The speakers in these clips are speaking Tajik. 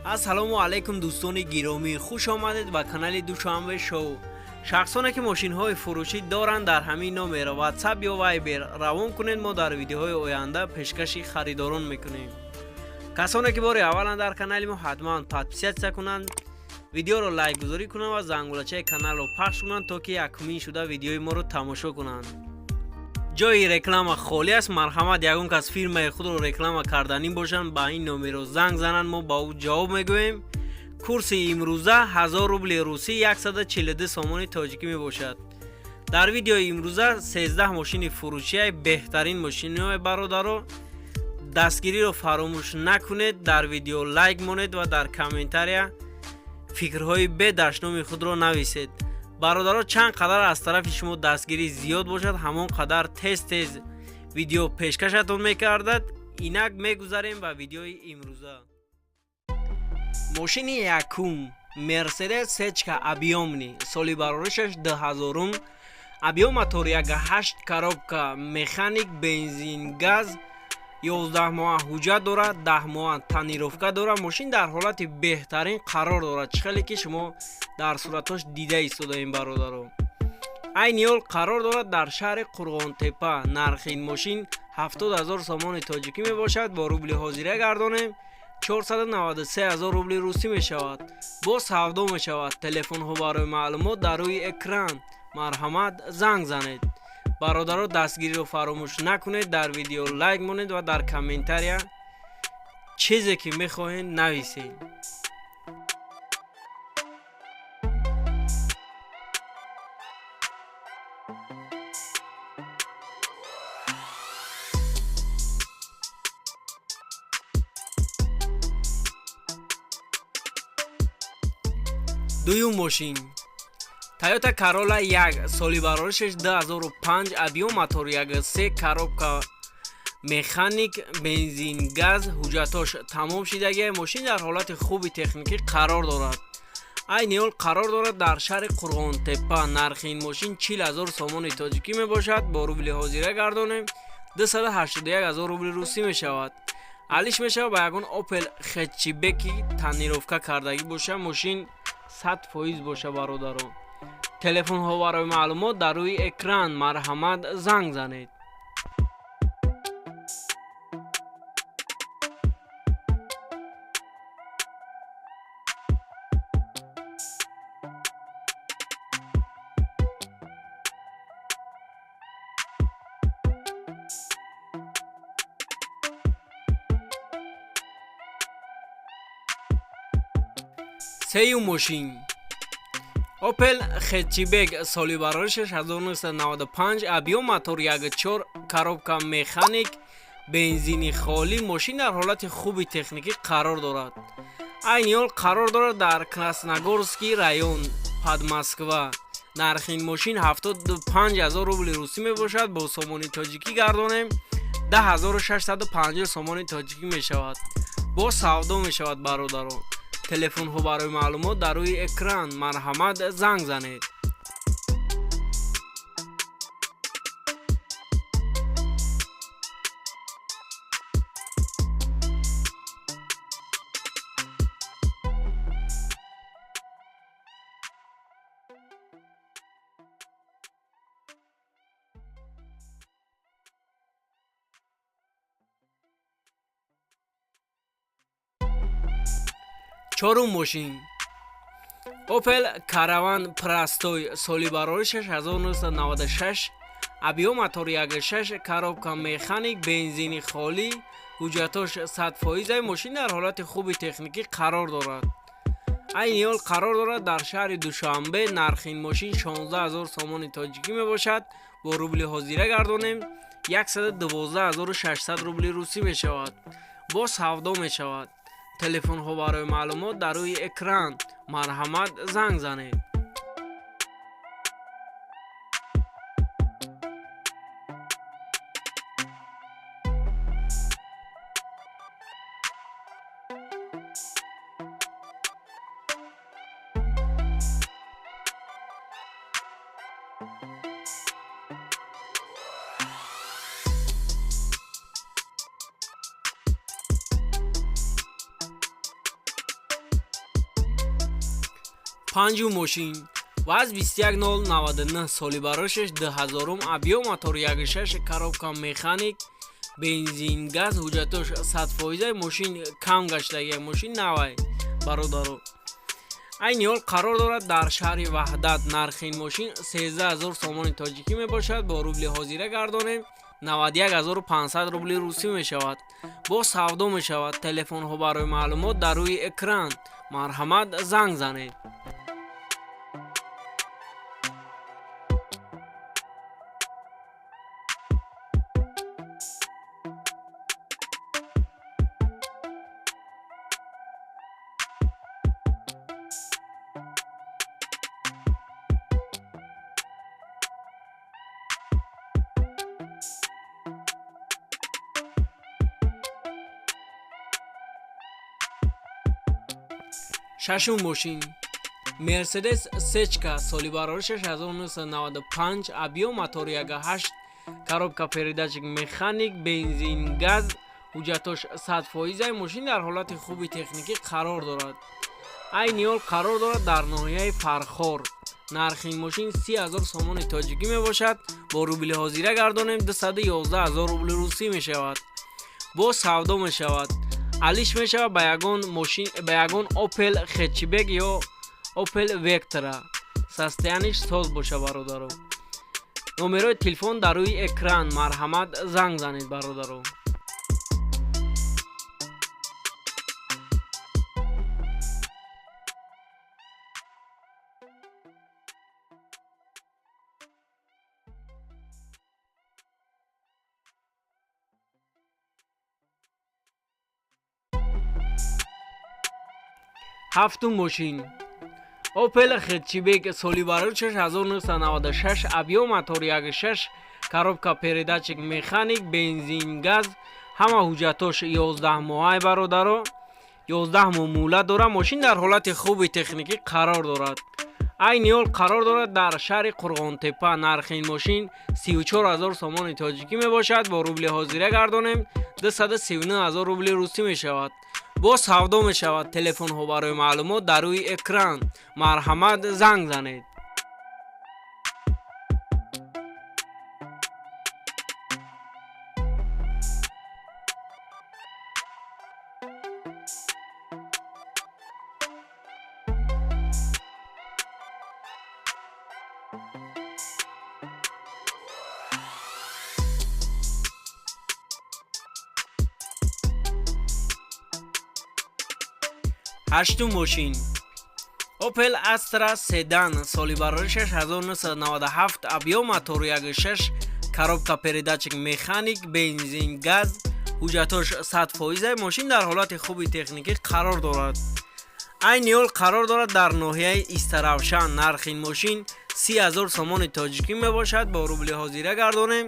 Ассалому алайкум, дӯстони гиромӣ, хуш омадед ба канали Душанбе Шоу. Шахсоне ки мошинҳои фурӯшӣ доранд, дар ҳамин номер WhatsApp ё Viber равон кунед, мо дар видеоҳои оянда пешкаши харидорон мекунем. Касоне ки бори авваланд дар канали мо, ҳатман подписаться кунанд, видеоро лайкгузорӣ кунанд ва зангулачаи каналро пахш кунанд, то ки якумин шуда видеои моро тамошо кунанд. Ҷои реклама холӣ аст. Марҳамат, ягон кас фирмаи худро реклама карданӣ бошанд, ба ин номерро занг зананд, мо ба ӯ ҷавоб мегӯем. Курси имрӯза 1000 рубли русӣ 142 сомони тоҷикӣ мебошад. Дар видеои имрӯза 13 мошини фурӯшияи беҳтарин мошиниҳои. Бародаро, дастгириро фаромӯш накунед, дар видео лайк монед ва дар комментария фикрҳои бедашноми худро нависед. Бародаро, чанд қадар аз тарафи шумо дастгирӣ зиёд бошад, ҳамон қадар тез тез видео пешкашатон мекардад. Инак мегузарем ба видеои имрӯза. Мошини якум: Мерседес сечка объёмный, соли бароришаш 2000-ум, объём мотор 1,8, коробка механик, бензин, газ, 11 моҳа ҳуҷҷат дорад, 10 моҳа тонировка дорад. Мошин дар ҳолати беҳтарин қарор дорад, чӣ хеле ки шумо дар суратҳош дида истодаем, бародаро. Айни ҳол қарор дорад дар шаҳри Қурғонтепа. Нархи ин мошин 70 ҳазор сомони тоҷикӣ мебошад. Бо рубли ҳозира гардонем, 493 ҳазор рубли русӣ мешавад. Боз савдо мешавад. Телефонҳо барои маълумот дар рӯи экран, марҳамат, занг занед. Бародаро, дастгириро фаромӯш накунед, дар видео лайк монед ва дар комментария чизе ки мехоҳед нависед. Дуюм мошин: Toyota Corolla 1, соли бароришаш 2005, объём мотор 1,3, коробка механик, бензин, газ, ҳуҷҷатҳош тамом шидагия. Мошин дар ҳолати хуби техникӣ қарор дорад. Айни ҳол қарор дорад дар шаҳри Қурғонтепа. Нархи ин мошин 40 ҳазор сомони тоҷикӣ мебошад. Бо рубли ҳозира гардонем, 281 ҳазор рубли русӣ мешавад. Алиш мешавад ба ягон Опел хэтчбеки тонировка кардагӣ боша, мошин 100% боша. Бародаро, телефонҳо барои маълумот дар рӯи экран, марҳамат, занг занед. Сеюм мошин: Опел хэтчбек, соли бароришаш 1995, объём мотор 1,4, коробка механик, бензини холӣ. Мошин дар ҳолати хуби техникӣ қарор дорад. Айни ҳол қарор дорад дар Красногорский район, под Москва. Нархи ин мошин 75 ҳазор рубли русӣ мебошад. Бо сомони тоҷикӣ гардонем, 10 650 сомони тоҷикӣ мешавад. Боз савдо мешавад. Бародаро, телефонҳо барои маълумот дар рӯи экран, марҳамат, занг занед. Чорум мошин: Опел Караван простой, соли бароришаш 1996, объём мотор 1,6, коробка механик, бензини холӣ, ҳуҷҷатҳош 100%. Мошин дар ҳолати хуби техникӣ қарор дорад. Айни ҳол қарор дорад дар шаҳри Душанбе. Нархи ин мошин 16 ҳазор сомони тоҷикӣ мебошад. Бо рубли ҳозира гардонем, 112 600 рубли русӣ мешавад. Боз савдо мешавад. Телефонҳо барои маълумот дар рӯи экран, марҳамат, занг занед. Панҷум мошин ВАЗ 21099, соли барошаш 2000, объём мотор 16, коробка механик, бензин, газ, ҳуҷҷатош 100%. Мошин кам гаштагия, мошин навай, бародаро. Айни ҳол қарор дорад дар шаҳри Ваҳдат. Нархи ин мошин 13 000 сомони тоҷикӣ мебошад. Бо рубли ҳозира гардонем, 91 500 рубли русӣ мешавад. Бо савдо мешавад. Телефонҳо барои маълумот дар рӯи экран, марҳамат, занг занед. Шашум мошин Мерседес Сечка, соли бароришаш 1995, объём мотор 18, коробка передач механик, бензин, газ, ҳуҷҷатош 100%. Мошин дар ҳолати хуби техникӣ қарор дорад. Айни ҳол қарор дорад дар ноҳияи Фархор. Нархи ин мошин 30 000 сомони тоҷикӣ мебошад. Бо рубли ҳозира гардонем, 211 000 рубли русӣ мешавад. Боз савдо мешавад. Алиш мешавад ба ягон мошин, ба ягон Опел Хэтчбек ё Опел Вектра. Состояние ш соз боша, бародаро. Номерои телефон дар рӯи экран, марҳамат, занг занед, бародаро. Ҳафтум мошин Опел Хэтчбек, соли бароришаш 1996, объём мотор 16, коробка передач механик, бензин, газ, ҳама ҳуҷҷатош 11 моҳай, бародаро, 11 моҳ муҳлат дорад. Мошин дар ҳолати хуби техникӣ қарор дорад. Айни ҳол қарор дорад дар шаҳри Қурғонтеппа. Нархи ин мошин 34 000 сомони тоҷикӣ мебошад. Бо рубли ҳозира гардонем, 239 000 рубли русӣ мешавад. Боз савдо мешавад. Телефонҳо барои маълумот дар рӯи экран, марҳамат, занг занед. Ҳаштум мошин Опел Астра седан, соли бароришаш 1997, объём мотор 16, коробка передач механик, бензин, газ, ҳуҷҷатош 100%. Мошин дар ҳолати хуби техникӣ қарор дорад. Айни ҳол қарор дорад дар ноҳияи Истаравшан. Нархи ин мошин 30 000 сомони тоҷикӣ мебошад. Бо рубли ҳозира гардонем,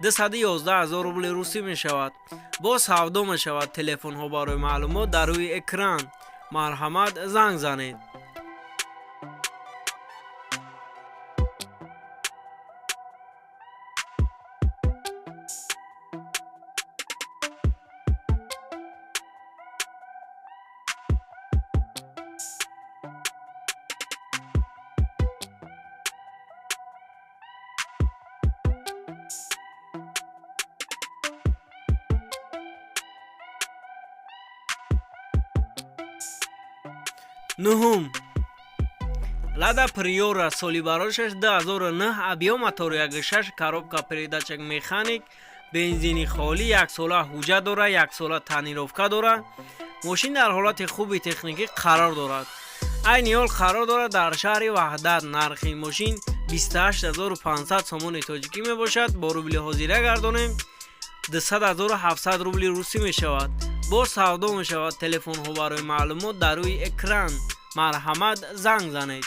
211 000 рубли русӣ мешавад. Боз савдо мешавад. Телефонҳо барои маълумот дар рӯи экран, марҳамат, занг занед. Нуҳум Лада Приора, соли бароришаш 2009, объём мотор 16, коробка передач механик, бензини холӣ, яксола ҳуҷҷат дорад, яксола тонировка дорад. Мошин дар ҳолати хуби техникӣ қарор дорад. Айни ҳол қарор дорад дар шаҳри Ваҳдат. Нархи мошин 28 500 сомони тоҷикӣ мебошад. Бо рубли ҳозира гардонем, 200 700 рубли русӣ мешавад. Боз савдо мешавад. Телефонҳо барои маълумот дар рӯи экран, марҳамат, занг занед.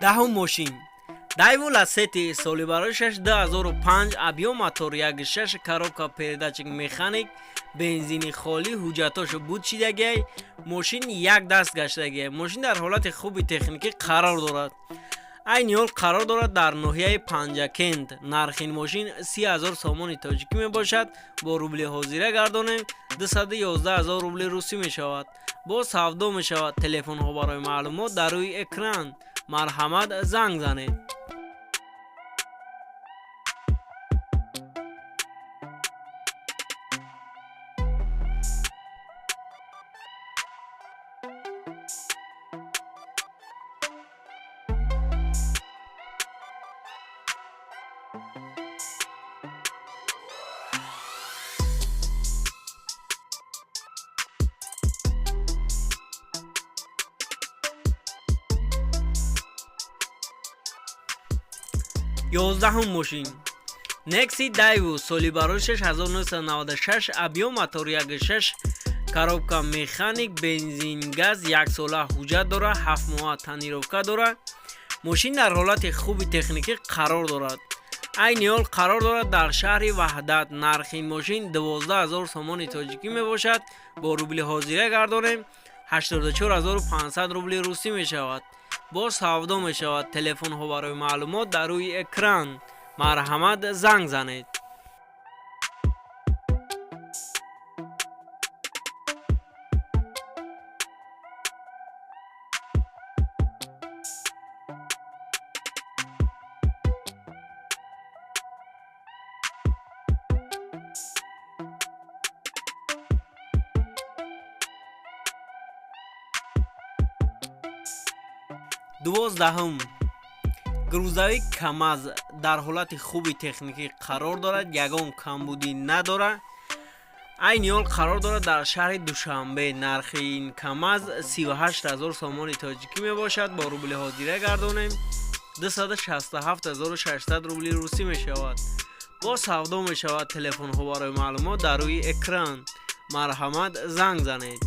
Даҳум мошин Дайву Ласети, соли бароишаш 2005, объём мотор 1,6, коробка передач механик, бензини холӣ, ҳуҷҷатошо буд шидагиай. Мошин як даст гаштагиай. Мошин дар ҳолати хуби техникӣ қарор дорад. Айни ҳол қарор дорад дар ноҳияи Панҷакент. Нархи ин мошин 30 000 сомони тоҷикӣ мебошад. Бо рубли ҳозира гардонем, 211 000 рубли русӣ мешавад. Боз савдо мешавад. Телефонҳо барои маълумот дар рӯи экран, марҳамат, занг занед. 11-ум мошин Некси Дайву, соли бароишаш 1996, объём мотор 1,6, коробка механик, бензин, газ, яксола ҳуҷҷат дорад, 7 моҳа тонировка дорад. Мошин дар ҳолати хуби техникӣ қарор дорад. Айни ҳол қарор дорад дар шаҳри Ваҳдат. Нархи ин мошин 12 000 сомони тоҷикӣ мебошад. Бо рубли ҳозира гардонем, 84 500 рубли русӣ мешавад. Боз савдо мешавад. Телефонҳо барои маълумот дар рӯи экран, марҳамат, занг занед. 12-ум грузовик Камаз дар ҳолати хуби техникӣ қарор дорад, ягон камбудӣ надорад. Айни ҳол қарор дорад дар шаҳри Душанбе. Нархи ин Камаз 38 000 сомони тоҷикӣ мебошад. Бо рубли ҳозира гардонем, 267 600 рубли русӣ мешавад. Боз савдо мешавад. Телефонҳо барои маълумот дар рӯи экран, марҳамат, занг занед.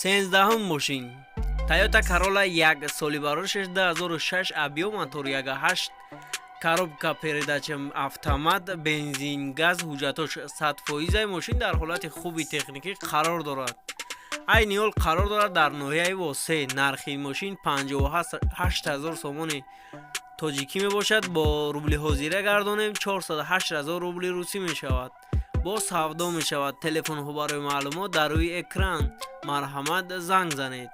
13-ум мошин Тойота Карола як, соли барошаш 2006, объём мотор 1,8, коробка передача автомат, бензин, газ, ҳуҷҷатош 100%. Мошин дар ҳолати хуби техникӣ қарор дорад. Айни ҳол қарор дорад дар ноҳияи Восе. Нархи мошин 58 000 сомони тоҷикӣ мебошад. Бо рубли ҳозира гардонем, 408 000 рубли русӣ мешавад. Боз савдо мешавад. Телефонҳо барои маълумот дар рӯи экран, марҳамат, занг занед.